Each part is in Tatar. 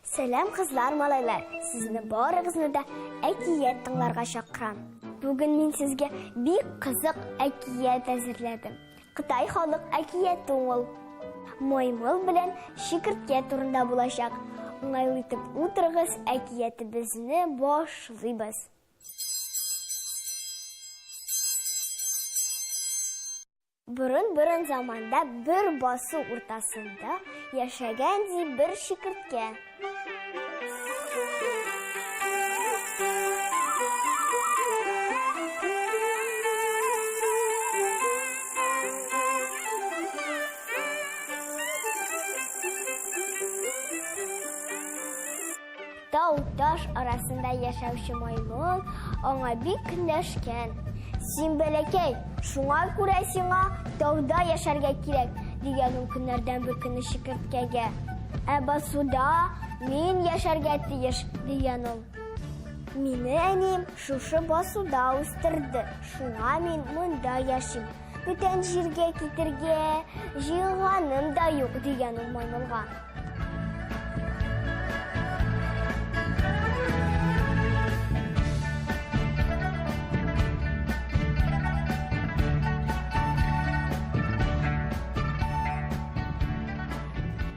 Сәлам, кызлар, малайлар! Сезне барыгызны да әкият тыңларга чакырам. Бүген мин сезгә бик кызык әкият әзерләдем. Кытай халык әкияте ул. Маймыл белән чикерткә турында булачак. Уңайлы итеп утырыгыз, әкиятебезне башлыйбыз. Борын-борын заманда бер басу уртасында яшәгән ди бер чикерткә. Тау-таш арасында яшәүче маймыл аңа бик көнләшкән. Син бәләкәй, шуңа күрә сиңа тауда яшәргә кирәк, дигән ул көннәрдән бер көнне чикерткәгә. Ә басуда мин яшәргә тиеш, дигән ул. Мине әнием шушы басуда үстерде, шуңа мин монда яшим. Бүтән җиргә китергә җыенганым да юк, дигән ул маймылга.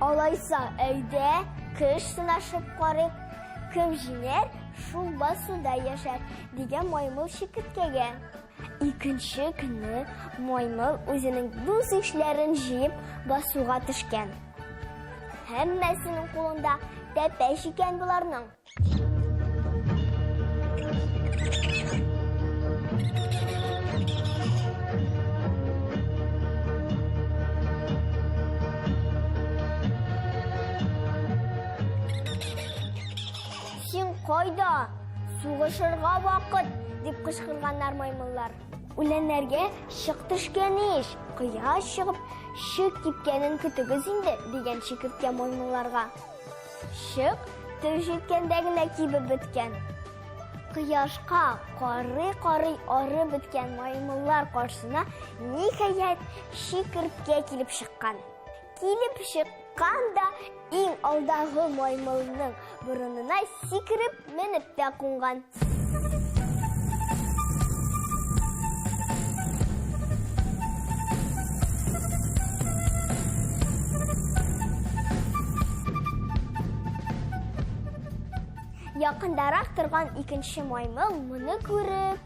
Алайса, әйдә, көч сынашып карыйк. Кем җиңәр, шул басуда яшәр, дигән маймыл чикерткәгә. Икенче көнне маймыл үзенең дус ишләрен җыеп басуга төшкән. Һәммәсенең кулында тәпәч икән боларның. Син кайда? Сугышырга вакыт! дип кычкырганнар маймыллар. Үләннәргә чык төшкән ич, кояш чыгып, чык кипкәнен көтегез инде, дигән чикерткә маймылларга. Чык төш җиткәндә генә кибеп беткән. Кояшка карый-карый ары беткән маймыллар каршысына ниһаять чикерткә килеп чыккан. Килеп чыккан да иң алдагы маймылның борынына сикереп менеп тә кунган. Якындарак торган икенче маймыл моны күреп,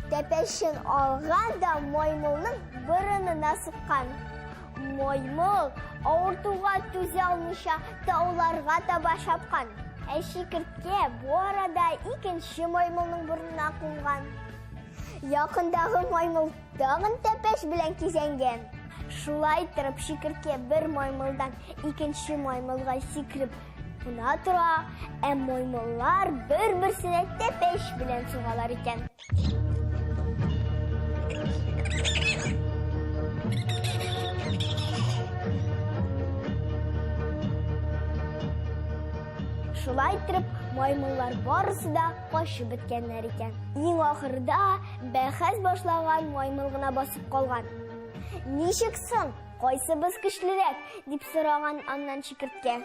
тәпәчен алган да маймылның борынына суккан. Маймыл, авыртуга түзә алмыйча, тауларга таба чапкан. Ә чикерткә бу арада икенче маймылның борынына кунган. Якындагы маймыл тагын тәпәч белән кизәнгән. Шулай торып чикерткә бер маймылдан икенче маймылга сикереп куна тора, ә маймыллар бер-берсенә тәпәч белән сугалар икән. Шулай итеп, маймыллар барысы да качып беткәннәр икән. Иң ахырда бәхәс башлаган маймыл гына басып калган. Ничек соң? Кайсыбыз көчлерәк? дип сораган аннан чикерткә.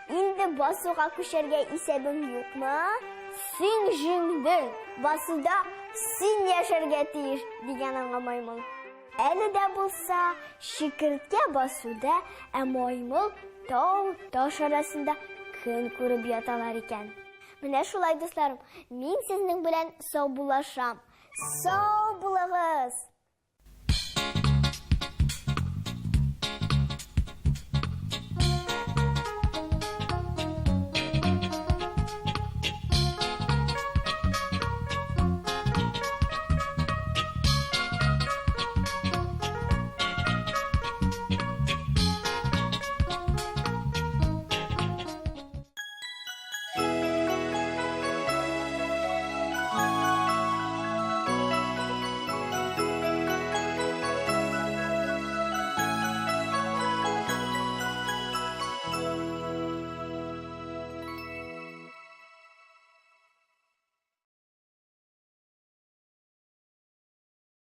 Инде басуга күчәргә исәбең юкмы? Син җиңдең, басуда син яшәргә тиеш, дигән аңа маймыл. Әле дә булса, чикерткә басуда, ә маймыл тау таш арасында көн күреп яталар икән. Менә шулай, дусларым, мин сезнең белән саубуллашам. Сау булыгыз!